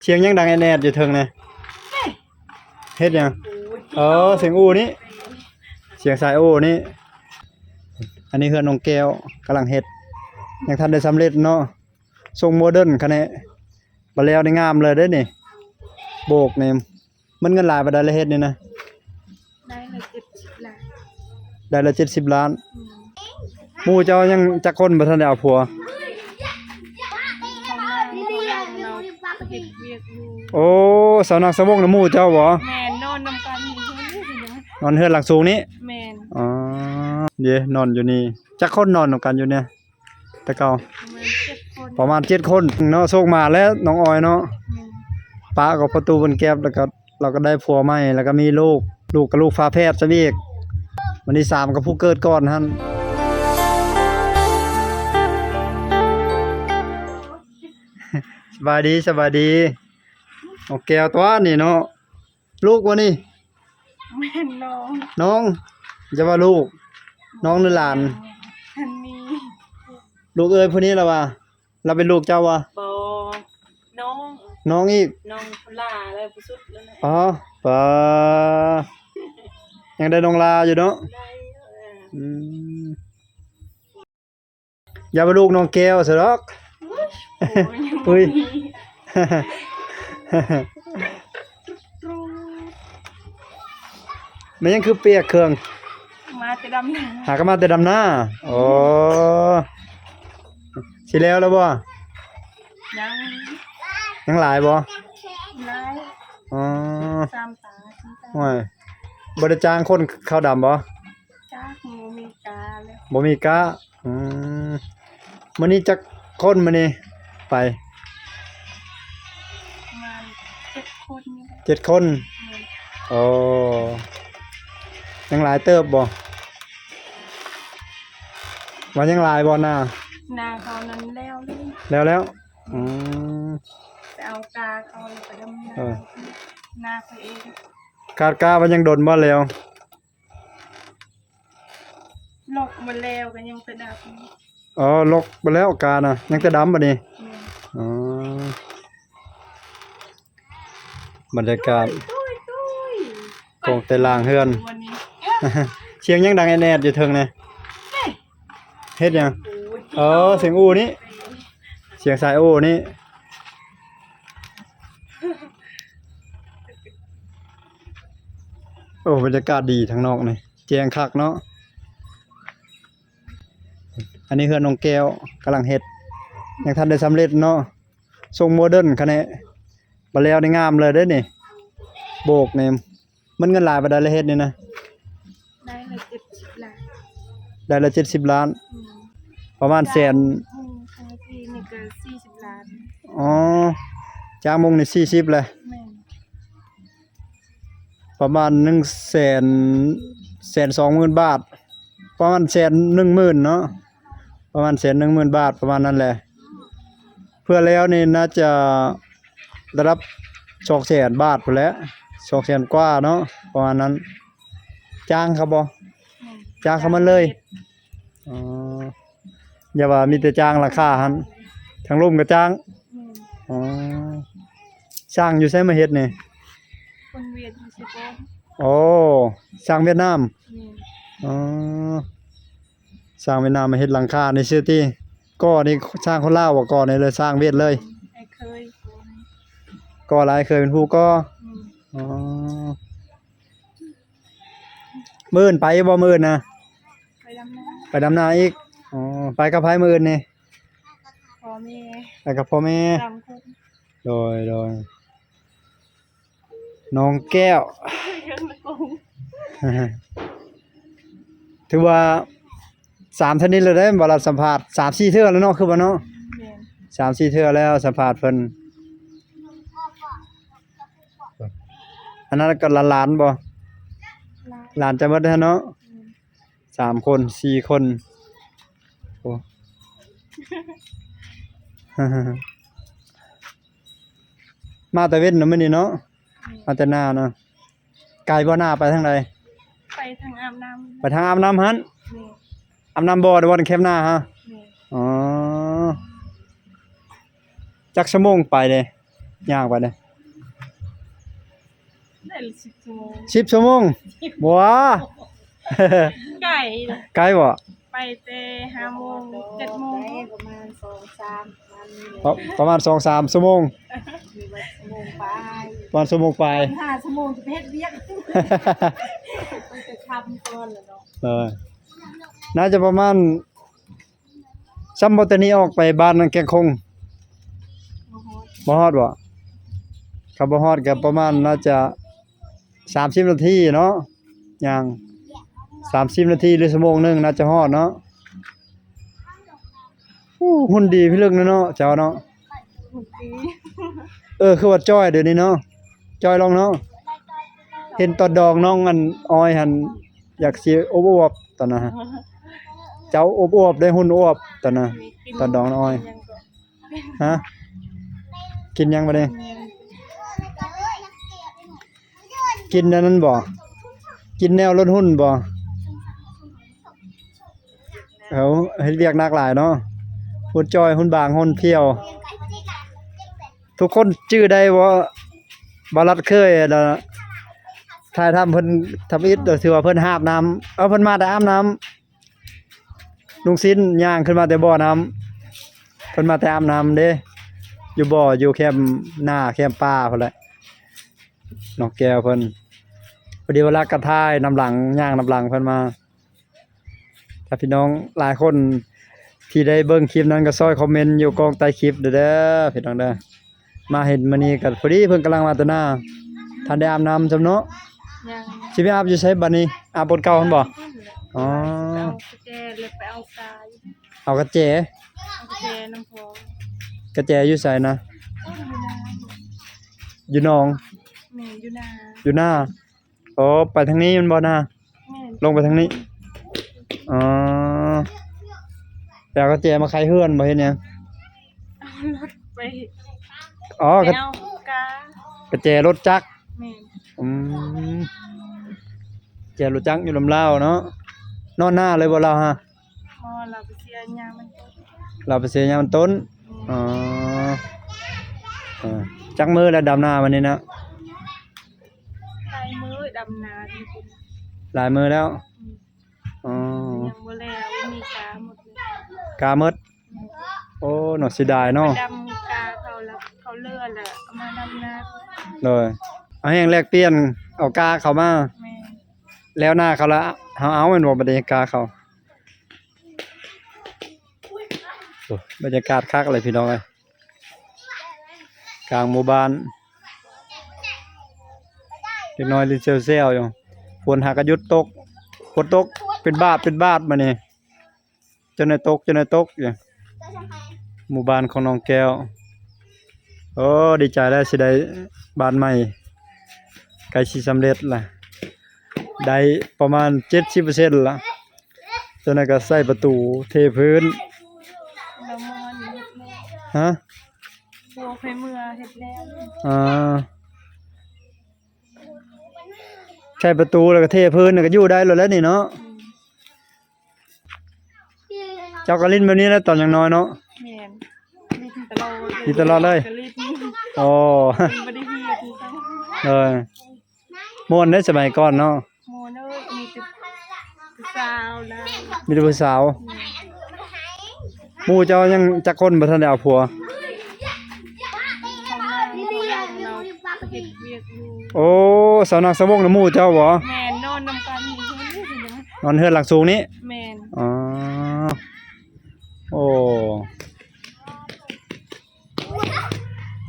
ສຽງຫຍັງດັງແອດໆຢູ່ເທິງນະ? ເຮັດຫຍັງ? ໂອ້ຍ ເອີ ສຽງອູ່ນີ້ ສຽງສາຍອູ່ນີ້. ອັນນີ້ເຮືອນນ້ອງແກ້ວກຳລັງເຮັດ ຍັງທັນໄດ້ສຳເລັດເນາະ. ຊົງໂມເດີນຂະແນະ ບາດແລ້ວນີ້ງາມເລີຍເດ້ນີ້. ໂບກນີ້ ມັນເງິນຫຼາຍປານໃດລະເຮັດນີ້ນະ? ໄດ້ລະເຈັດສິບລ້ານ ໄດ້ລະເຈັດສິບລ້ານ. ອືມ ໝູ່ເຈົ້າຍັງຈັກຄົນບໍ່ທັນໄດ້ເອົາຜົວ? ທາງນາງ ທາງນາງເຮົາເຮັດວຽກຢູ່. ໂອ້ ສາວນາງສະວົງນະໝູ່ເຈົ້າບໍ່? ແມ່ນ ນອນນຳກັນຢູ່ເຮືອນນີ້. ນອນເຮືອນຫຼັງສູງນີ້? ແມ່ນ. ອໍ ເດ້ ນອນຢູ່ນີ້. ຈັກຄົນນອນນຳກັນຢູ່ນີ້ແຕ່ເກົ່າ? ປະມານເຈັດຄົນ ປະມານເຈັດຄົນເນາະ. ໂຊກມາແລ້ວນ້ອງອອຍເນາະ. ແມ່ນ. ປະກັບປະຕູເພິ່ນແກັບ ແລ້ວກໍ ລາວກໍໄດ້ຜົວໃໝ່ ແລ້ວກໍມີລູກ ລູກກໍລູກຝາແຝດຊະອີກ. ບາດນີ້ສາມກໍຜູ້ເກີດກ່ອນຫັ້ນ. ສະບາຍດີ ສະບາຍດີ. ນ້ອງແກ້ວຕົວະນີ້ເນາະ. ລູກບໍ່ນີ້? ແມ່ນນ້ອງ. ນ້ອງ? ຢ່າວ່າລູກ ນ້ອງຫຼືຫຼານ? ອັນນີ້ ລູກເອີຍຜູ້ນີ້ລະວ່າ. ລາວເປັນລູກເຈົ້າບໍ່? ບໍ່ ນ້ອງ ນ້ອງອີກ ນ້ອງຜູ້ຫຼ້າແລ້ວ ຜູ້ສຸດແລ້ວແຫຼະ. ອໍ ປາ ຍັງໄດ້ນ້ອງຫຼ້າຢູ່ເນາະ. ໄດ້ ອືມ ຢ່າວ່າລູກນ້ອງແກ້ວຊະດອກ. ໂອ້ຍ ໂອ້ຍ ແມ່ນຫຍັງຄືປຽກເຄື່ອງ? ມາແຕ່ດຳນາ. ຫາກໍມາແຕ່ດຳນາ. ໂອ້ ຊິແລ້ວແລ້ວບໍ່? ຍັງ. ຍັງຫຼາຍບໍ່? ຫຼາຍ. ອໍ ສາມຕາ ສີ່ຕາ. ໂອ້ຍ ບໍ່ໄດ້ຈ້າງຄົນເຂົ້າດຳບໍ່? ຈັກ ບໍ່ມີກາເລີຍ ບໍ່ມີກາ. ອືມ ມື້ນີ້ຈັກຄົນມື້ນີ້ໄປ? ປະມານເຈັດຄົນນີ້ແຫຼະ. ເຈັດຄົນ. ແມ່ນ. ໂອ້ ຍັງຫຼາຍເຕີບບໍ່? ວ່າຍັງຫຼາຍບໍ່ນາ? ນາເຂົານັ້ນແລ້ວເລີຍ. ແລ້ວແລ້ວ. ອືມ ໄປເອົາກາເຂົາແລ້ວໄປດຳນາ. ເອີ ນາເຂົາເອງ. ຄາດກາວ່າຍັງດົນບໍ່ແລ້ວ? ລົກໝົດແລ້ວກໍຍັງແຕ່ດຳ. ອໍ ລົກໝົດແລ້ວການະ ຍັງແຕ່ດຳບັດນີ້. ແມ່ນ. ອໍ ບັນຍາກາດ ຕຸ້ຍໆໆ ກອງແຕ່ລ່າງເຮືອນ. ສຽງຫຍັງດັງແອດໆຢູ່ເທິງນະ? ເຮັດຫຍັງ? ໂອ້ຍ ເອີ ສຽງອູ່ນີ້ ສຽງສາຍອູ່ນີ້. ໂອ້ ບັນຍາກາດດີທາງນອກນີ້ ແຈ້ງຄັກເນາະ. ອັນນີ້ເຮືອນນ້ອງແກ້ວກຳລັງເຮັດ ຍັງທັນໄດ້ສຳເລັດເນາະ. ຊົງໂມເດີນຂະແນະ ບາດແລ້ວນີ້ງາມເລີຍເດ້ນີ້. ໂບກນີ້ ມັນເງິນຫຼາຍປານໃດລະເຮັດນີ້ນະ? ໄດ້ລະເຈັດສິບລ້ານ ໄດ້ລະເຈັດສິບລ້ານ. ອືມ ປະມານແສນ. ອືມ ຄ່າທີ່ນີ້ກໍສີ່ສິບລ້ານ. ອໍ ຈ້າງມຸງນີ້ສີ່ສິບແຫຼະ. ແມ່ນ. ປະມານໜຶ່ງແສນ ແສນສອງໝື່ນບາດ ປະມານແສນໜຶ່ງໝື່ນເນາະ ປະມານແສນໜຶ່ງໝື່ນບາດ ປະມານນັ້ນແຫຼະ. ເພື່ອແລ້ວນີ້ໜ້າຈະລະດັບສອງແສນບາດພຸ້ນແຫຼະ ສອງແສນກວ່າເນາະ ປະມານນັ້ນ. ຈ້າງເຂົາບໍ່? ແມ່ນ. ຈ້າງເຂົາໝົດເລີຍ. ອໍ ຢ່າວ່າມີແຕ່ຈ້າງຫຼັງຄາຫັ້ນ ທາງລຸ່ມກໍຈ້າງ. ແມ່ນ. ອໍ ຊ່າງຢູ່ໃສມາເຮັດນີ້? ຄົນຫວຽດຢູ່ເຊໂປນ. ໂອ້ ຊ່າງຫວຽດນາມ. ແມ່ນ. ອໍ ຊ່າງຫວຽດນາມມາເຮັດຫຼັງຄານີ້ຊື່ຕິ? ກໍ່ນີ້ຊ່າງຄົນລາວບໍ່? ກໍ່ນີ້ເລີຍຊ່າງຫວຽດເລີຍ? ອ້າຍເຂີຍ. ກໍ່ລະອ້າຍເຂີຍເປັນຜູ້ກໍ່? ແມ່ນ. ອໍ ມື້ອື່ນໄປອີກບໍ່? ມື້ອື່ນນະ ໄປດຳນາ ໄປດຳນາອີກ. ອໍ ໄປກັບໃຜມື້ອື່ນນີ້? ພໍ່ແມ່ ໄປກັບພໍ່ແມ່ສາມຄົນ. ໂດຍ ໂດຍ ນ້ອງແກ້ວ. ຖືວ່າສາມເທື່ອນີ້ແລ້ວເດ້ ບໍ່ລະສຳພາດສາມສີ່ເທື່ອແລ້ວເນາະ ຄືວ່າເນາະ. ແມ່ນ. ສາມສີ່ເທື່ອແລ້ວສຳພາດເພິ່ນ. ອັນນັ້ນກໍຫຼານໆບໍ່? ຫຼານ ຫຼານຈະໝົດແລ້ວເນາະ. ແມ່ນ. ສາມຄົນ ສີ່ຄົນ. ໂອ້ ມາແຕ່ເວັນເນາະມື້ນີ້ເນາະ. ແມ່ນ. ມາແຕ່ນາເນາະ. ໄກບໍ່ ນາໄປທາງໃດ? ໄປທາງອາບນ້ຳ. ໄປທາງອາບນ້ຳຫັ້ນ? ແມ່ນ. ອາບນ້ຳບໍ່ ໄດ້ບໍ່ ແຄມນາຫະ? ແມ່ນ. ອໍ ຈັກຊົ່ວໂມງໄປເດ? ຍ່າງໄປເດ້ ໄດ້ສິບຊົ່ວໂມງ ສິບຊົ່ວໂມງ ວ້າ ໄກ ໄກບໍ່? ໄປແຕ່ຫ້າໂມງ ເຈັດໂມງ ປະມານສອງສາມ ປະ ປະມານສອງສາມຊົ່ວໂມງ ປະມານຊົ່ວໂມງປາຍ ປະມານຊົ່ວໂມງປາຍ ຫ້າຊົ່ວໂມງຈະໄປເຮັດວຽກ ຕ້ອງໄປຄຳກ່ອນລະເນາະ ເອີ ໜ້າຈະປະມານ ຊ່ຳບໍ່ແຕ່ນີ້ອອກໄປບ້ານແກ້ງຄົງ ບໍ່ຮອດບໍ່? ຄັນບໍ່ຮອດກໍປະມານໜ້າຈະສາມສິບນາທີເນາະ ຍ່າງສາມສິບນາທີ ຫຼື ຊົ່ວໂມງໜຶ່ງໜ້າຈະຮອດເນາະ. ໂອ້ ຫຸ່ນດີພິລຶກເນາະເຈົ້າເນາະ ຫຸ່ນດີ ເອີ ຄືວ່າຈ່ອຍດຽວນີ້ເນາະ ຈ່ອຍລົງເນາະ ເຫັນຕອນດອງນ້ອງອັນອ້ອຍຫັ້ນ ຢາກຊິອວບໆ ຕອນນັ້ນ ເຈົ້າອວບໆ ໄດ້ຫຸ່ນອວບຕອນນັ້ນ ຕອນດອງນ້ອງອ້ອຍ ຮະ ກິນຫຍັງບາດນີ້? ກິນອັນນັ້ນບໍ່? ກິນແນວລົດຫຸ່ນບໍ່? ເອົາ ເຮັດວຽກໜັກຫຼາຍເນາະ ຫຸ່ນຈ່ອຍ ຫຸ່ນບາງ ຫຸ່ນພຽວ ທຸກຄົນຈື່ໄດ້ບໍ່? ບ່າວລັດເຄີຍ ອັນນ່າ ຖ່າຍທຳເພິ່ນທຳອິດ ຖືວ່າເພິ່ນຫາບນ້ຳ ເອົາ ເພິ່ນມາແຕ່ອາບນ້ຳ ລຸງຊິນຍ່າງຂຶ້ນມາແຕ່ບໍ່ນ້ຳ ເພິ່ນມາແຕ່ອາບນ້ຳເດ້ ຢູ່ບໍ່ ຢູ່ແຄມນາແຄມປ່າພຸ້ນແຫຼະ ນ້ອງແກ້ວເພິ່ນ ພໍດີວ່າລັດກໍຖ່າຍນຳຫຼັງ ຍ່າງນຳຫຼັງເພິ່ນມາ. ຖ້າພີ່ນ້ອງຫຼາຍຄົນທີ່ໄດ້ເບິ່ງຄລິບນັ້ນ ກໍຊ່ອຍຄອມເມັນຢູ່ກ້ອງໃຕ້ຄລິບເດີ ພີ່ນ້ອງເດີ. ມາເຫັນມື້ນີ້ກໍພໍດີເພິ່ນກຳລັງມາແຕ່ນາ ທັນໄດ້ອາບນ້ຳຊ້ຳເນາະ ຍັງ ຊິໄປອາບຢູ່ໃສບາດນີ້? ອາບບ່ອນເກົ່າຫັ້ນບໍ່? ອໍ ເອົາກະແຈ ແລ້ວໄປເອົາກາ ເອົາກະແຈ ເອົາກະແຈນຳພໍ່ ກະແຈຢູ່ໃສນະ? ຢູ່ນາ ຢູ່ໜອງ ແມ່ນ ຢູ່ນາ ຢູ່ນາ. ອໍ ໄປທາງນີ້ແມ່ນບໍ່ນາ? ແມ່ນ ລົງໄປທາງນີ້ ອໍ ແຕ່ເອົາກະແຈມາໄຂເຮືອນບໍ່ ເຮັດຫຍັງ? ເອົາລົດໄປ ອໍ ໄປເອົາກາ ກະແຈລົດຈັກ ແມ່ນ ອືມ ແຈລົດຈັກຢູ່ນຳລາວເນາະ ນອນນາເລີຍບໍ່ລາວຫະ? ບໍ່ ລາວໄປເສຍຫຍ້າມັນຕົ້ນ ລາວໄປເສຍຫຍ້າມັນຕົ້ນ ແມ່ນ ອໍ ເອີ ຈັກມື້ແລ້ວດຳນາມານີ້ນະ? ຫຼາຍມື້ດຳນາ ຫຼາຍມື້ແລ້ວ ອືມ ອໍ ຍັງບໍ່ແລ້ວ ມີກາໝົດ ກາໝົດ ອືມ ໂອ້ ໜ້າເສຍດາຍເນາະ ໄປດຳກາເຂົາລະ ເຂົາເຫຼືອລະເອົາມາດຳນາ ໂດຍ ເອົາແຮງແລກປ່ຽນ ເອົາກາເຂົາມາ ແມ່ນ ແລ້ວນາເຂົາລະ ເຮົາເອົາແມ່ນບໍ່ ບັດນີ້ກາເຂົາ ໂອ້ ບັນຍາກາດຄັກເລີຍພີ່ນ້ອງເອີຍ ກາງໝູ່ບ້ານ ເດັກນ້ອຍຫຼິ້ນແຊວໆຢູ່ ຝົນຫາກະຢຸດຕົກ ຝົນຕົກເປັນບາດເປັນບາດບາດນີ້ ຈົນໄດ້ຕົກ ຈົນໄດ້ຕົກຢູ່ ໝູ່ບ້ານຂອງນ້ອງແກ້ວ. ໂອ້ ດີໃຈແລ້ວ ຊິໄດ້ບ້ານໃໝ່ ໃກ້ຊິສຳເລັດລະ ໄດ້ປະມານເຈັດສິບເປີເຊັນລະ. ຈາກນັ້ນກໍໃສ່ປະຕູ ເທພື້ນ ບໍ່ມ່ວນ ຮະ ຜົວໄປເມືອເຮັດແລ້ວ ອ່າ ໃສ່ປະຕູແລ້ວກໍເທພື້ນ ແລ້ວກໍຢູ່ໄດ້ໂລດແລ້ວນີ້ເນາະ. ອືມ ເຈົ້າກໍຫຼິ້ນແບບນີ້ແຫຼະຕອນຍັງນ້ອຍເນາະ. ແມ່ນ ຫຼິ້ນຕະຫຼອດ ຫຼິ້ນຕະຫຼອດເລີຍ ກໍຫຼິ້ນ ອໍ ບໍ່ໄດ້ເຮັດ ເອີ ມ່ວນເດ້ສະໄໝກ່ອນເນາະ. ໝູ່ເນາະ ມີແຕ່ຜູ້ສາວນະ ມີແຕ່ຜູ້ສາວ. ແມ່ນ ໝູ່ເຈົ້າຍັງຈັກຄົນບໍ່ທັນໄດ້ເອົາຜົວ? ທາງນັ້ນເຂົາເຮັດວຽກຢູ່. ໂອ້ ສາວນາງສາວວົງນະໝູ່ເຈົ້າບໍ? ແມ່ນ ນອນນຳກັນຢູ່ເຮືອນນີ້ນະ ນອນເຮືອນຫຼັງສູງນີ້. ແມ່ນ ອໍ ໂອ້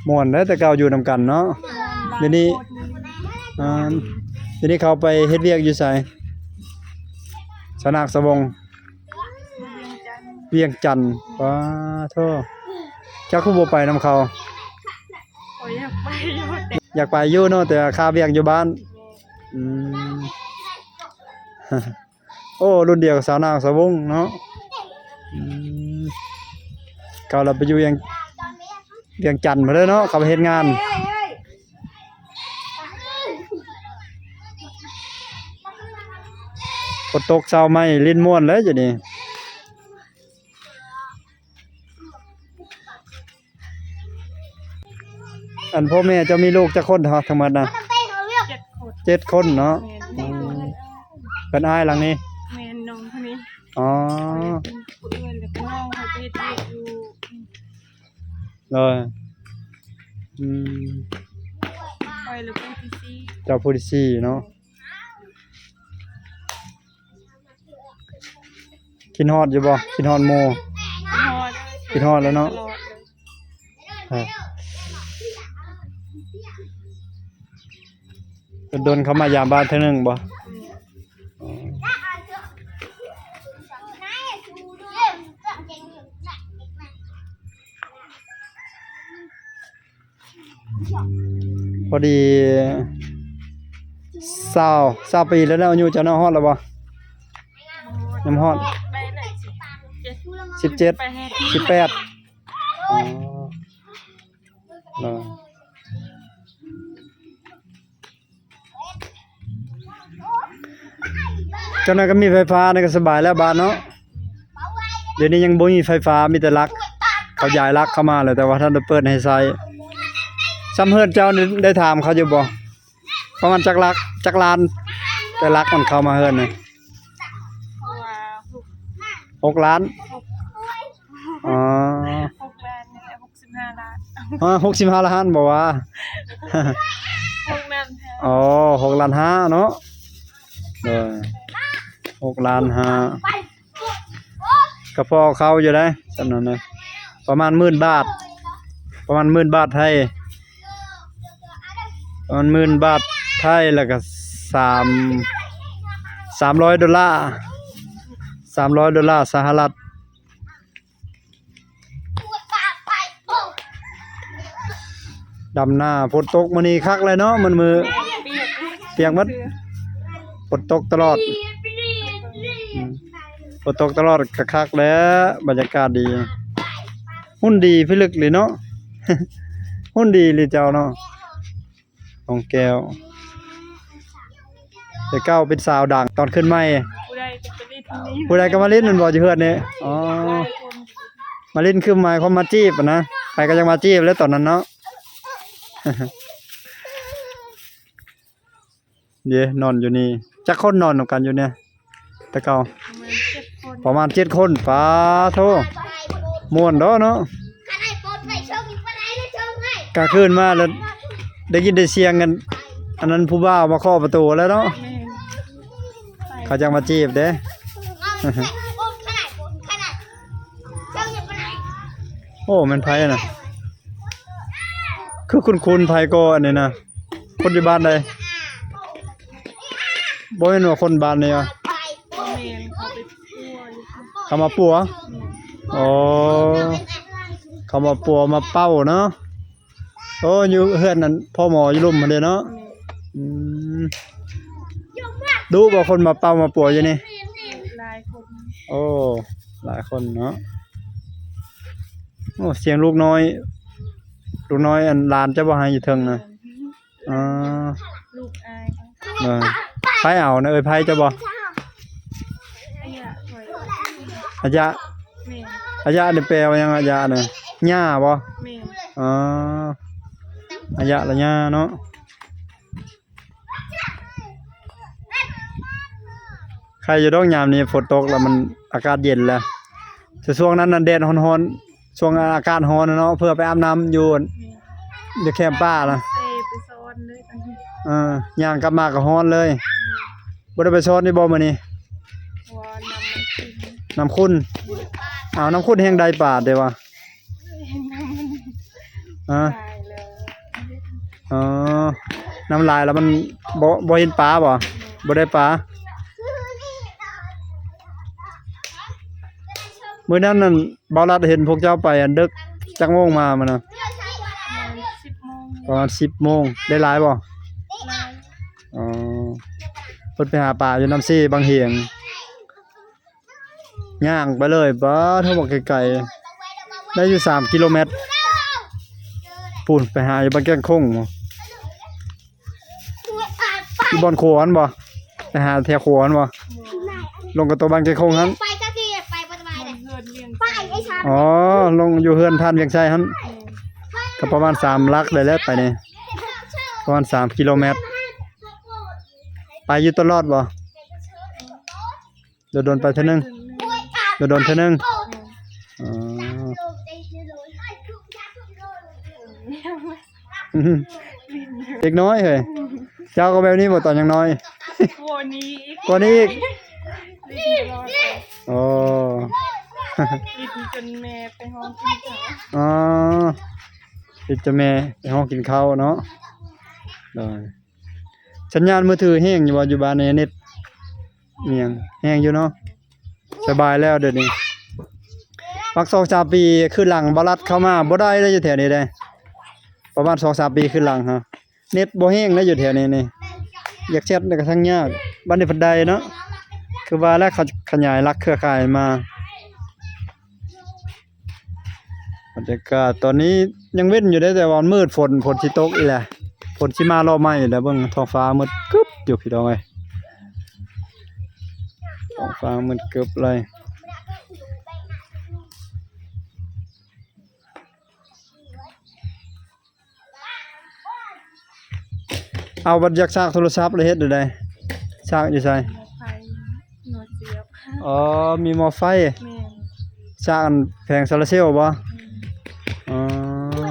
ມ່ວນເດ້ ແຕ່ເກົ່າຢູ່ນຳກັນເນາະ. ດຽວນີ້ ອ່າ ດຽວນີ້ເຂົາໄປເຮັດວຽກຢູ່ໃສ? ສາວນາງສາວວົງ ວຽງຈັນ ວຽງຈັນ. ປາໂທ ເຈົ້າຄືບໍ່ໄປນຳເຂົາ? ຂ້ອຍຢາກໄປຢູ່ ຢາກໄປຢູ່ເນາະ ແຕ່ຄາວຽກຢູ່ບ້ານ. ແມ່ນ ອືມ. ໂອ້ ລຸ້ນດຽວກັບສາວນາງສາວວົງເນາະ. ອືມ ເຂົາລະໄປຢູ່ວຽງ ວຽງຈັນພຸ້ນເດີເນາະ ເຂົາໄປເຮັດງານ. ຝົນຕົກເຊົ້າໃໝ່ຫຼິ້ນມ່ວນແລ້ວຢູ່ນີ້. ອັນພໍ່ແມ່ເຈົ້າມີລູກຈັກຄົນເນາະ ທັງໝົດນະ? ເຈັດຄົນ ເຈັດຄົນເນາະ. ແມ່ນ ອືມ ເພິ່ນອ້າຍຫຼັງນີ້? ແມ່ນ ນ້ອງຄົນນີ້. ອໍ ເປັນຜູ້ອື່ນ ແລ້ວກໍນ້ອງເຂົາໄປເຮັດວຽກຢູ່. ໂດຍ ອືມ ຂ້ອຍລະຜູ້ທີສີ່. ເຈົ້າຜູ້ທີສີ່ເນາະ. ຄິດຮອດຢູ່ບໍ່? ຄິດຮອດໝູ່? ຄິດຮອດ ຄິດຮອດແລ້ວເນາະ. ຕະຫຼອດເລີຍ. ດົນໆເຂົ້າມາຢາມບ້ານເທື່ອໜຶ່ງບໍ່? ອືມ ອໍ. ພໍດີຊາວ ຊາວປີແລ້ວເນາະ ອາຍຸເຈົ້າເນາະ. ຮອດແລ້ວບໍ່? ຍັງບໍ່ຮອດ. ໄປໄດ້ສິບເຈັດ ສິບເຈັດ ໄປແຮກ ສິບແປດ. ອໍ ເນາະ. ເຈົ້າໜ້າຍກໍມີໄຟຟ້ານີ້ກໍສະບາຍແລ້ວບ້ານເນາະ. ດຽວນີ້ຍັງບໍ່ມີໄຟຟ້າ ມີແຕ່ຫຼັກ ເຂົາຢາຍຫຼັກເຂົ້າມາແລ້ວ ແຕ່ວ່າທັນໄດ້ເປີດໃຫ້ໃຊ້. ຊ່ຳເຮືອນເຈົ້ານີ້ໄດ້ຖາມເຂົາຢູ່ບໍ່? ປະມານຈັກຫຼັກ ຈັກລ້ານ ແຕ່ຫຼັກມັນເຂົ້າມາເຮືອນນີ້? ເພາະວ່າຫົກ ຫົກລ້ານ. ຫົກ ອໍ ຫົກລ້ານນີ້ແຫຼະ. ຫົກສິບຫ້າລ້ານ. ຮະ ຫົກສິບຫ້າລ້ານບໍ່ວະ? ຫົກລ້ານຫ້າ. ອໍ ຫົກລ້ານຫ້າເນາະ. ໂດຍ ຫົກລ້ານຫ້າ ກໍພໍເຂົ້າຢູ່ເດ້ ສ່ຳນັ້ນນະ. ປະມານໝື່ນບາດ ປະມານໝື່ນບາດໄທ ປະມານໝື່ນບາດໄທ ແລ້ວກໍສາມ ສາມຮ້ອຍໂດລາ ສາມຮ້ອຍໂດລາສະຫະລັດ. ດຳນາ ຝົນຕົກມື້ນີ້ຄັກເລີຍເນາະ ມັນມື້ປຽກໝົດ ຝົນຕົກຕະຫຼອດ. ອືມ ຝົນຕົກຕະຫຼອດກໍຄັກແຫຼະ ບັນຍາກາດດີ. ຫຸ່ນດີພິລຶກເລີຍເນາະ ຫຸ່ນດີເລີຍເຈົ້າເນາະ. ນ້ອງແກ້ວ ແຕ່ເກົ່າເປັນສາວດັງຕອນຂຶ້ນໃໝ່ ຜູ້ໃດກໍໄປຫຼິ້ນນີ້ ຜູ້ໃດກໍມາຫຼິ້ນແມ່ນບໍ່ ຢູ່ເຮືອນນີ້? ອໍ ມາຫຼິ້ນຄືໝາຍຄວາມມາຈີບນະ ໃຜກໍຢາກມາຈີບແຫຼະຕອນນັ້ນເນາະ. ເດ້ ນອນຢູ່ນີ້ ຈັກຄົນນອນນຳກັນຢູ່ນີ້? ແຕ່ເກົ່າ ປະມານເຈັດຄົນ ປາໂທ້ ມ່ວນເນາະ ກາງຄືນມາແລ້ວໄດ້ຍິນໄດ້ສຽງກັນ ອັນນັ້ນຜູ້ບ່າວມາເຄາະປະຕູແລ້ວເນາະ. ເຂົາຈັກມາຈີບເດ້. ໂອ້ ແມ່ນໃຜນະ? ຄືຄຸ້ນໆ ໃຜກໍອັນນີ້ນະ? ຄົນຢູ່ບ້ານໃດ? ບໍ່ແມ່ນວ່າຄົນບ້ານນີ້ຫວາ? ບໍ່ແມ່ນ ເຂົາໄປປົວຢູ່ ເຂົາມາປົວ? ແມ່ນ ອໍ ເຂົາມາປົວມາເປົ່າເນາະ. ໂອ້ ຢູ່ເຮືອນນັ້ນພໍ່ໝໍຢູ່ລຸ່ມຫັ້ນເດ້ເນາະ. ແມ່ນ ອືມ ດຸບໍ່ຄົນມາເປົ່າມາປົວຢູ່ນີ້? ຫຼາຍຄົນ ໂອ້ ຫຼາຍຄົນເນາະ. ໂອ້ ສຽງລູກນ້ອຍ ລູກນ້ອຍ ອັນ ຫຼານເຈົ້າບໍ່ໃຫ້ຢູ່ເທິງນະ? ອໍ ລູກອ້າຍ ເອີ ໃຜເອົານະ ເອີຍ ໃຜເຈົ້າບໍ່? ອາຍະ ອາຍະ ແມ່ນ ອາຍະນີ້ແປວ່າຫຍັງ? ອາຍະນະ ຍ່າບໍ່? ແມ່ນ ອໍ ອາຍະລະຍ່າເນາະ. ໄຄຢູ່ດອກ ຍາມນີ້ຝົນຕົກແລ້ວມັນອາກາດເຢັນແລ້ວ. ແຕ່ຊ່ວງນັ້ນນະແດດຮ້ອນໆ ຊ່ວງອາກາດຮ້ອນນະເນາະ ເພື່ອໄປອາບນ້ຳຢູ່ ຢູ່ແຄມປ່ານະ ເຊໄປຊ້ອນເລີຍ ເອີ ຍ່າງກັບມາກໍຮ້ອນເລີຍ. ບໍ່ໄດ້ໄປຊ້ອນນີ້ບໍ່ມື້ນີ້? ບໍ່ ນ້ຳມັນຂຸ່ນ ນ້ຳຂຸ່ນ. ອ້າວ ນ້ຳຂຸ່ນແຮ່ງໄດ້ປາເດ້ວະ? ຮະ? ຕາຍແລ້ວ ອໍ ນ້ຳຫຼາຍແລ້ວມັນບໍ່ ບໍ່ເຫັນປາບໍ່? ບໍ່ໄດ້ປາ. ມື້ນັ້ນນັ້ນ ບ່າວລັດເຫັນພວກເຈົ້າໄປອັນເດິກ ຈັກໂມງມາມື້ນັ້ນ? ປະມານສິບໂມງ ປະມານສິບໂມງ. ໄດ້ຫຼາຍບໍ່? ຫຼາຍ ອໍ ເພິ່ນໄປຫາປາຢູ່ນ້ຳເຊບັງຫຽງ ຍ່າງໄປເລີຍ. ປາໂທ້ ບັກໄກໆ ໄດ້ຢູ່ສາມກິໂລແມັດ ພຸ້ນ ໄປຫາຢູ່ບ້ານແກ້ງຄົງ ຢູ່ບ່ອນຂົວຫັ້ນບໍ່? ໄປຫາແຖວຂົວຫັ້ນບໍ່? ລົງກະໂຕບ້ານແກ້ງຄົງຫັ້ນ ອໍ ລົງຢູ່ເຮືອນທ່ານວຽງໄຊຫັ້ນ. ກໍປະມານສາມຫຼັກໄດ້ແຫຼະໄປນີ້ ປະມານສາມກິໂລແມັດ. ໄປຢູ່ຕະຫຼອດບໍ່? ດົນໆໄປເທື່ອໜຶ່ງ ດົນໆເທື່ອໜຶ່ງ. ອໍ ເດັກນ້ອຍເຮີ້ຍ ເຈົ້າກໍແບບນີ້ບໍ່ຕອນຍັງນ້ອຍ? ກວ່ານີ້ອີກ ກວ່ານີ້ອີກ. ອໍ ຫຼິ້ນຈົນແມ່ໄປຮ້ອງກິນເຂົ້າ. ອໍ ຫຼິ້ນຈົນແມ່ໄປຮ້ອງກິນເຂົ້າເນາະ. ໂດຍ ສັນຍານມືຖືແຮງຢູ່ບໍ່ ຢູ່ບ້ານນີ້? ເນັດ ມີຫຍັງແຮງຢູ່ເນາະ ສະບາຍແລ້ວດຽວນີ້. ບັກສອງສາມປີຄືນຫຼັງ ບໍ່ລັດເຂົ້າມາບໍ່ໄດ້ເດ້ ຢູ່ແຖວນີ້ເດ້ ປະມານສອງສາມປີຄືນຫຼັງຮະ ເນັດບໍ່ແຮງເດ້ຢູ່ແຖວນີ້ນີ້. ຢາກແຊັດກໍທັງຍາກ ບັດນີ້ເພິ່ນໄດ້ເນາະ ຄືວ່າແລ້ວ ເຂົາຂະຫຍາຍຫຼັກເຄືອຂ່າຍມາ. ບັນຍາກາດຕອນນີ້ຍັງເວັນຢູ່ເດ້ ແຕ່ວ່າມັນມືດ ຝົນ ຝົນຊິຕົກອີກແຫຼະ ຝົນຊິມາລອບໃໝ່ອີກແຫຼະ. ເບິ່ງທ້ອງຟ້າມືດກຶບຢູ່ ພີ່ນ້ອງເອີຍ ທ້ອງຟ້າມືດກຶບເລີຍ. ເອົາ ບັດຢາກຊາກໂທລະສັບລະເຮັດແນວໃດ? ຊາກຢູ່ໃສ? ໝໍ້ໄຟ ໜໍ່ສຽບ. ອໍ ມີໝໍ້ໄຟ. ແມ່ນ. ຊາກອັນແຜງໂຊລາເຊວບໍ່? ແມ່ນ.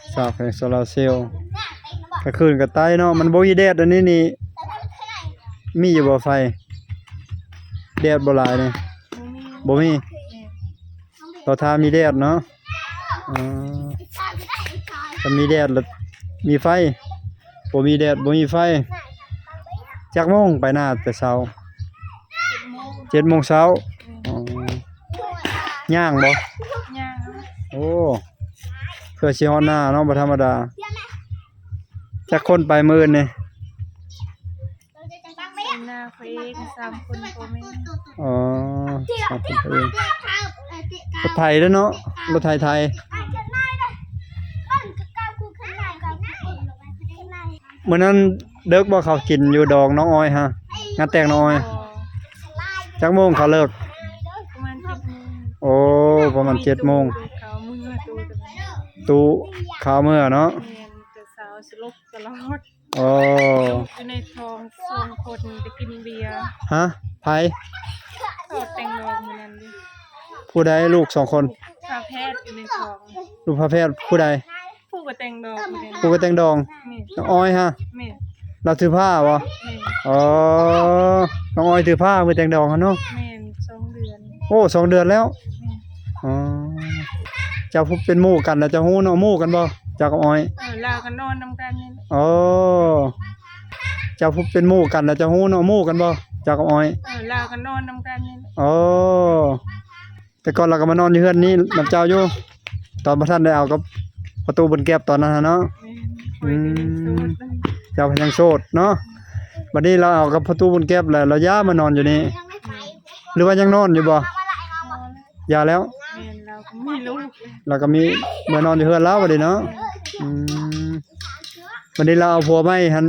ອໍ ຊາກແຜງໂຊລາເຊວ ກາງຄືນກໍໄຕ້ເນາະ ມັນບໍ່ມີແດດ. ອັນນີ້ນີ້ ມີຢູ່ບໍ່ໄຟ? ແດດບໍ່ຫຼາຍນີ້? ບໍ່ມີ. ບໍ່ມີ. ແມ່ນ. ລໍຖ້າມີແດດເນາະ. ອໍ ຄັນມີແດດລະມີໄຟ ບໍ່ມີແດດບໍ່ມີໄຟ. ຈັກໂມງໄປນາແຕ່ເຊົ້າ? ເຈັດໂມງ ເຈັດໂມງເຊົ້າ. ອືມ ອໍ ຍ່າງບໍ່? ຍ່າງ. ໂອ້ ເພື່ອຊິຮອດນາເນາະ ບໍ່ທຳມະດາ. ຈັກຄົນໄປມື້ອື່ນນີ້? ເປັນໜ້າຂ້ອຍເອງ ສາມຄົນພໍ່ແມ່. ອໍ ສາມຄົນພໍ່ແມ່. ລົດໄຖເດ້ເນາະ ລົດໄຖໄຖ. ມື້ນັ້ນເດິກບໍ່ ເຂົາກິນຢູ່ດອງນ້ອງອອຍຮະ? ງານແຕ່ງນ້ອງອອຍ. ບໍ່. ຈັກໂມງເຂົາເລີກ? ປະມານເຈັດໂມງ. ໂອ້ ປະມານເຈັດໂມງ. ເຂົາເມືອຕູ້ ຕູ້ເຂົາເມືອເນາະ. ແມ່ນ ແຕ່ເຊົ້າສະຫຼົບຕະຫຼອດ. ອໍ ລູກຢູ່ໃນທ້ອງສອງຄົນໄປກິນເບຍ. ຮະ? ໃຜ? ເຂົາແຕ່ງດອງມື້ນັ້ນເດ້. ຜູ້ໃດ? ລູກສອງຄົນ. ຝາແຝດຢູ່ໃນທ້ອງ. ລູກຝາແຝດຜູ້ໃດ? ຜູ້ກໍແຕ່ງດອງ. ຜູ້ກໍແຕ່ງດອງ. ແມ່ນ. ນ້ອງອອຍຮະ? ແມ່ນ. ລາວຖືພາບໍ່? ແມ່ນ. ອໍ ນ້ອງອອຍຖືພາ ມື້ແຕ່ງດອງຫັ້ນເນາະ. ແມ່ນ ສອງເດືອນ. ໂອ້ ສອງເດືອນແລ້ວ. ແມ່ນ. ອໍ ເຈົ້າຜູ້ເປັນໝູ່ກັນລະເຈົ້າຮູ້ເນາະ ໝູ່ກັນບໍ່ ເຈົ້າກັບອອຍ? ເອີ ລາວກໍນອນນຳກັນນີ້. ອໍ ເຈົ້າຜູ້ເປັນໝູ່ກັນລະເຈົ້າຮູ້ເນາະ ໝູ່ກັນບໍ່ ເຈົ້າກັບອອຍ? ເອີ ລາວກໍນອນນຳກັນນີ້. ອໍ ແຕ່ກ່ອນລາວກໍມານອນຢູ່ເຮືອນນີ້ນຳເຈົ້າຢູ່ ຕອນບໍ່ທັນໄດ້ເອົາກັບພໍ່ຕູ້ບຸນແກັບຕອນນັ້ນຫັ້ນເນາະ. ແມ່ນ. ອືມ ຂ້ອຍກໍຍັງໂສດ. ເຈົ້າກໍຍັງໂສດເນາະ. ບັດນີ້ລາວເອົາກັບພໍ່ຕູ້ບຸນແກັບແລ້ວ ລາວຍ້າຍມານອນຢູ່ນີ້ ຫຼືວ່າຍັງນອນຢູ່ບໍ່? ນອນ. ຢ່າແລ້ວ. ແມ່ນ ລາວກໍມີລູກ ລາວກໍມີເມືອນອນຢູ່ເຮືອນລາວບັດນີ້ເນາະ. ອືມ ບັດນີ້ລາວເອົາຜົວໃໝ່ຫັ້ນ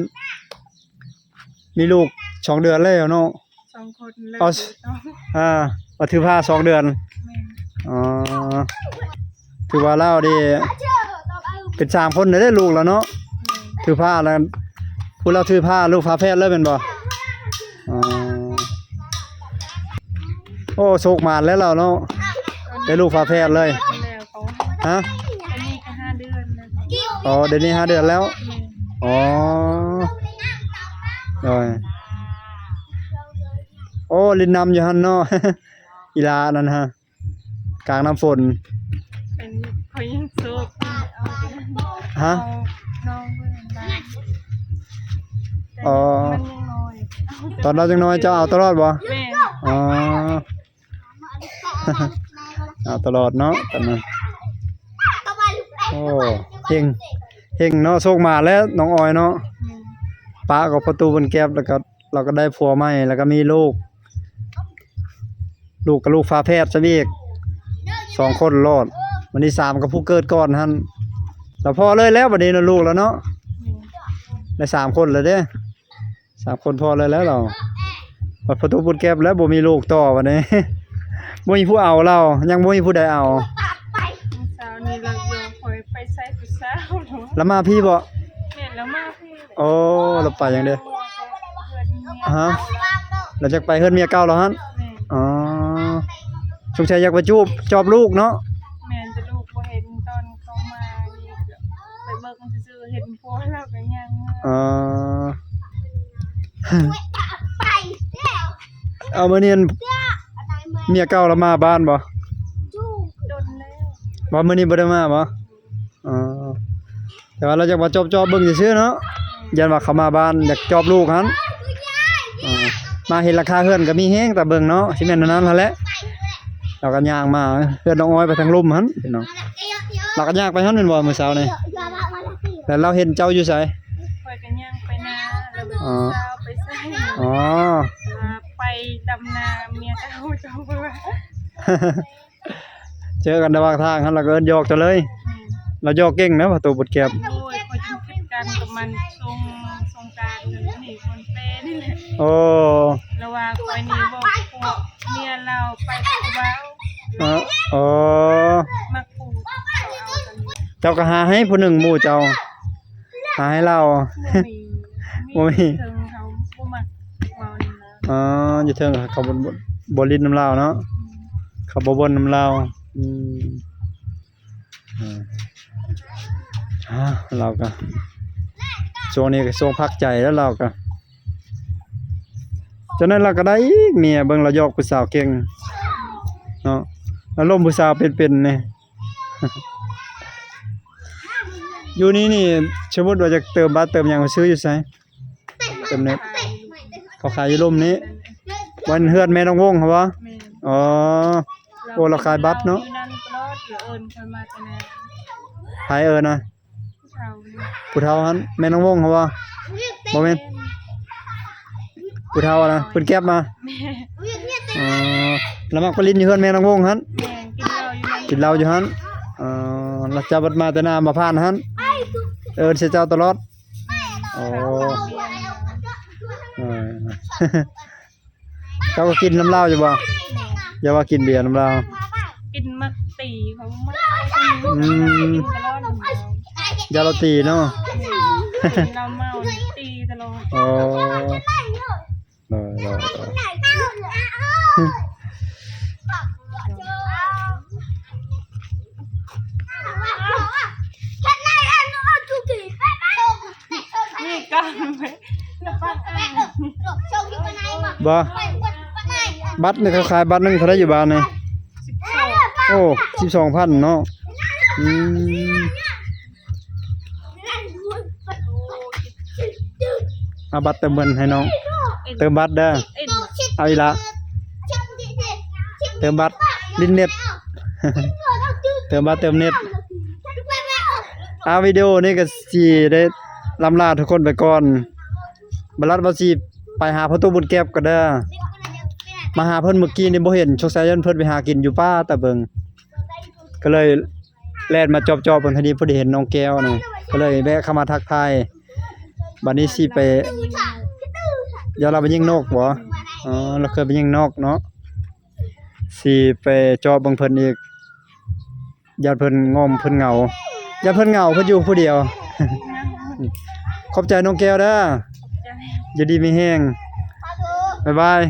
ມີລູກສອງເດືອນແລ້ວເນາະ. ສອງຄົນເລີຍ. ອໍ ເອີ ວ່າຖືພາສອງເດືອນ. ແມ່ນ. ອໍ ຖືວ່າລາວນີ້ເປັນສາມຄົນເດ້ລູກລາວເນາະ. ແມ່ນ. ຖືພາລະ ຜູ້ລາວຖືພາ ລູກຝາແຝດເລີຍແມ່ນບໍ່? ອໍ ໂອ້ ໂຊກໝານແລ້ວລາວເນາະ ໄດ້ລູກຝາແຝດເລີຍ. ແລ້ວເຂົາ. ຮະ? ອັນນີ້ກໍຫ້າເດືອນແລ້ວ. ອໍ ດຽວນີ້ຫ້າເດືອນແລ້ວ. ແມ່ນ. ອໍ ໂດຍ. ໂອ້ ຫຼິ້ນນ້ຳຢູ່ຫັ້ນເນາະ ອີຫຼານັ້ນຮະ. ກາງນ້ຳຝົນ. ເປັນ ຂ້ອຍຍັງໂສດ. ຮະ? ເອົານ້ອງເພິ່ນມາ. ອໍ ມັນຍັງນ້ອຍ. ຕອນລາວຍັງນ້ອຍເຈົ້າເອົາຕະຫຼອດບໍ່? ແມ່ນ. ອໍ ເອົາຕະຫຼອດເນາະຕອນນັ້ນ. ໂອ້ ເຮັງ ເຮັງເນາະ ໂຊກໝານແລ້ວນ້ອງອອຍເນາະ. ແມ່ນ. ປະກັບພໍ່ຕູ້ບຸນແກັບ ແລ້ວກໍ ລາວກໍໄດ້ຜົວໃໝ່ ແລ້ວກໍມີລູກ ລູກກັບລູກຝາແຝດຊະອີກ ສອງຄົນລອດ. ບັດນີ້ສາມກັບຜູ້ເກີດກ່ອນຫັ້ນ ລາວພໍ້ເລີຍແລ້ວບັດນີ້ນະ ລູກລາວເນາະ. ແມ່ນ. ໄດ້ສາມຄົນແລ້ວເດ້ ສາມຄົນພໍ້ເລີຍແລ້ວລາວ. ບັດພໍ່ຕູ້ບຸນແກັບແລ້ວບໍ່ມີລູກຕໍ່ບັດນີ້ ບໍ່ມີຜູ້ເອົາລາວ ຍັງບໍ່ມີຜູ້ໃດເອົາ. ເຊົ້ານີ້ລາວຢອມຂ້ອຍໄປໃສ ລາວມາພີ້ບໍ່? ແມ່ນ ລາວມາພີ້. ໂອ້ ລາວໄປຫຍັງເດ້? ເຮືອນເມຍ ຮະ? ລາວຢາກໄປເຮືອນເມຍເກົ່າລາວຫັ້ນ? ແມ່ນ. ອໍ ສົງໄສຢາກໄປຈູບ ຈອບລູກເນາະ? ແມ່ນ ແຕ່ລູກບໍ່ເຫັນຕອນເຂົາມານີ້ ໄປເບິ່ງຊື່ໆ ເຫັນຜົວລາວກໍຍ່າງມາ. ອໍ ເອົາ ມື້ນີ້ອັນ ເມຍເກົ່າລາວມາບ້ານບໍ່? ດົນແລ້ວ. ບໍ່ ມື້ນີ້ບໍ່ໄດ້ມາບໍ່? ອໍ ແຕ່ວ່າລາວຢາກມາຈອບໆເບິ່ງຊື່ໆເນາະ ຢ້ານວ່າເຂົາມາບ້ານຢາກຈອບລູກຫັ້ນ. ເອີ ມາເຫັນຫຼັງຄາເຮືອນກໍມີແຮງຕາເບິ່ງເນາະ ຊິແມ່ນແນວນັ້ນຫັ້ນແຫຼະ. ລາວກໍຍ່າງມາເຮືອນນ້ອງອ້ອຍໄປທາງລຸ່ມຫັ້ນພີ່ນ້ອງ ລາວກໍຍ່າງໄປຫັ້ນແມ່ນບໍ່ມື້ເຊົ້ານີ້? ແລ້ວລາວເຫັນເຈົ້າຢູ່ໃສ? ຂ້ອຍກໍຍ່າງໄປນາ ແລ້ວ ອໍ ສາວໄປໃສ? ອໍ ວ່າໄປດຳນາເມຍເກົ່າເຈົ້າ ເພິ່ນວ່າ. ເຈີກັນລະຫວ່າງທາງຫັ້ນ ລາວກໍເອີ້ນຫຍອກເຈົ້າເລີຍ. ແມ່ນ. ລາວຫຍອກເກັ່ງນະ ປະຕູບຸດແກັບ. ໂອ້ຍ ຂ້ອຍຈຶ່ງຄິດກັນກັບມັນ ສົງ ສົງການນີ້ ຄົນແປນີ້ແຫຼະ. ໂອ້ ລາວວ່າຂ້ອຍນີ້ເວົ້າພວກເມຍລາວໄປກັບຜູ້ບ່າວ. ເອີ ໂອ້ ມັກຜູ້ ເຈົ້າກໍຫາໃຫ້ຜູ້ໜຶ່ງ ໝູ່ເຈົ້າ. ຫາໃຫ້ລາວ ບໍ່ມີ ບໍ່ມີ ເທິງເຮົາບໍ່ມັກເວົ້ານຳລາວ. ອໍ ຢູ່ເທິງເຂົາບໍ່ ບໍ່ ບໍ່ຫຼິ້ນນຳລາວເນາະ. ອືມ ເຂົາບໍ່ບ່ນນຳລາວ. ອືມ ເອີ ອາ ລາວກໍ ຊ່ວງນີ້ກໍຊ່ວງພັກໃຈແລ້ວ ລາວກໍ ຈັ່ງນັ້ນລາວກໍໄດ້ອີກເມຍ ເບິ່ງລາວຫຍອກຜູ້ສາວເກັ່ງເນາະ ລາວລົມຜູ້ສາວເປັນໆນີ້. ຢູ່ນີ້ນີ້ ສົມມຸດວ່າຈະເຕີມບັດເຕີມຫຍັງ ໄປຊື້ຢູ່ໃສ? ເຕີມເນັດ ເຂົາຂາຍຢູ່ລຸ່ມນີ້ ວັນເຮືອນແມ່ນ້ອງວົງຫັ້ນບໍ່? ແມ່ນ. ອໍ ໂອ້ ລາວຂາຍບັດເນາະ. ຢູ່ນັ້ນຕະຫຼອດ ລາວເອີ້ນຂ້ອຍມາແຕ່ໃນ ໃຜເອີ້ນນະ? ຜູ້ເຖົ້າ ຜູ້ເຖົ້າຫັ້ນ ແມ່ນ້ອງວົງຫັ້ນບໍ່? ບໍ່ແມ່ນ ຜູ້ເຖົ້າຫັ້ນນະ ເພິ່ນແກັບມາ. ແມ່ນ. ອໍ ລາວມັກໄປຫຼິ້ນຢູ່ເຮືອນແມ່ນ້ອງວົງຫັ້ນ? ແມ່ນ ກິນເຫຼົ້າຢູ່ຫັ້ນ ກິນເຫຼົ້າຢູ່ຫັ້ນ. ອໍ ລາວເຈົ້າບັດມາແຕ່ນາມາຜ່ານຫັ້ນ ເອີ້ນໃສ່ເຈົ້າຕະຫຼອດ. ອໍ ເອີ ເຈົ້າກໍກິນນຳລາວຢູ່ບໍ່? ຢ່າວ່າກິນເບຍນຳລາວ ກິນມັກຕີເຂົາມັກ. ອືມ ກິນຕະຫຼອດ ຢ້ານລາວຕີເນາະ. ລາວເມົາຕີຕະຫຼອດ. ອໍ ໂດຍ ໂດຍ ໂດຍ. ນີ້ກໍ ບໍ່ ບັດນີ້ເຂົາຂາຍບັດໜຶ່ງເທົ່າໃດຢູ່ບ້ານນີ້? ສິບສອງ. ໂອ້ ສິບສອງພັນເນາະ. ອືມ ເອົາບັດເຕີມເງິນໃຫ້ນ້ອງ ເຕີມບັດເດີ. ເອົາອີ່ຫຼ້າ ເຕີມບັດຫຼິ້ນເນັດ ເຕີມບັດເຕີມເນັດ. ອາ ວິດີໂອນີ້ກໍຊິໄດ້ລ່ຳລາທຸກຄົນໄປກ່ອນ. ບັດລັດວ່າຊິໄປຫາພໍ່ຕູ້ບຸນແກັບກໍເດີ ມາຫາເພິ່ນມື້ກີ້ນີ້ບໍ່ເຫັນ ສົງໄສເພິ່ນໄປຫາກິນຢູ່ປ່າຕາເບິ່ງ ກໍເລີຍແລ່ນມາຈອບໆເບິ່ງ. ພໍດີ ພໍດີເຫັນນ້ອງແກ້ວນີ້ ກໍເລີຍແວະເຂົ້າມາທັກທາຍ. ບັດນີ້ຊິໄປ ຢ້ານລາວໄປຍິງນົກບໍ? ອໍ ລາວເຄີຍໄປຍິງນົກເນາະ. ຊິໄປເຈາະເບິ່ງເພິ່ນອີກ ຢ້ານເພິ່ນງອມ ເພິ່ນເຫງົາ ຢ້ານເພິ່ນເຫງົາ ເພິ່ນຢູ່ຜູ້ດຽວ. ຂອບໃຈນ້ອງແກ້ວເດີ ຢູ່ດີມີແຮງ ບາຍບາຍ.